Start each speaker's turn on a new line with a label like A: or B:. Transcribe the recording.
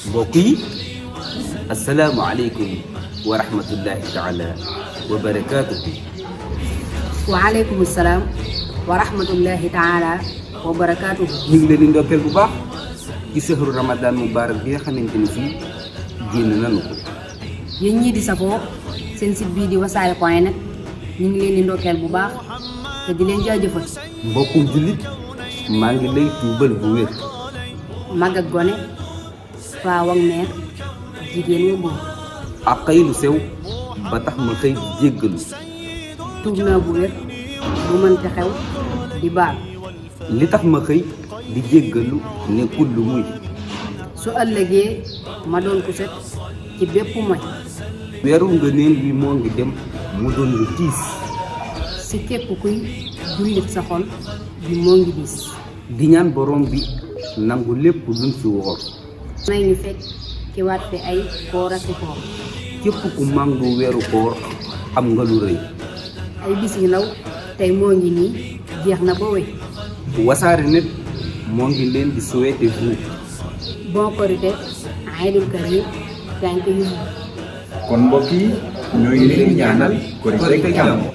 A: mbokk yi asalaamaaleykum wa rahmatullahi taala wa barakaatuhu.
B: waaleykum salaam wa rahmatullahi taala wa barakaatuhu.
A: ñu ngi leen di ndokkeel bu baax ci sehru ramadan mubarak bi nga xamante ni fii génn nañu ko.
B: yéen ñii di safoo seen site bii di wasaare point net ñu ngi leen di ndokkeel bu baax te di leen jaajëfal.
A: mbokkum jullit maa ngi lay tuubal bu wér.
B: mag ak gone faaw ak meer jigéen wa góor.
A: ak xëy lu sew ba tax ma xëy di jéggalu.
B: tuub naa bu wér bu mënte xew di baal.
A: li tax ma xëy di jéggalu nekkul lu muy.
B: su ëllëgee ma doon ku set ci bépp moy.
A: weeru ngëneel wi moo ngi dem mu doon lu tiis.
B: si képp kuy jullit sa xol bi moo ngi diis.
A: di ñaan borom bi nangu lépp luñ fi woor.
B: may ñu fekk ci waat fi ay koor ak koor.
A: képp ku màngu weeru koor am nga lu rëy.
B: ay bis yu ndaw tey moo ngi nii jeex na ba wéy.
A: wasaare net moo ngi leen di souhaité vous
B: bon korité aydul karim tànk yu
C: kon mbokk yi ñoo ngi leen di ñaanal korité jàmm.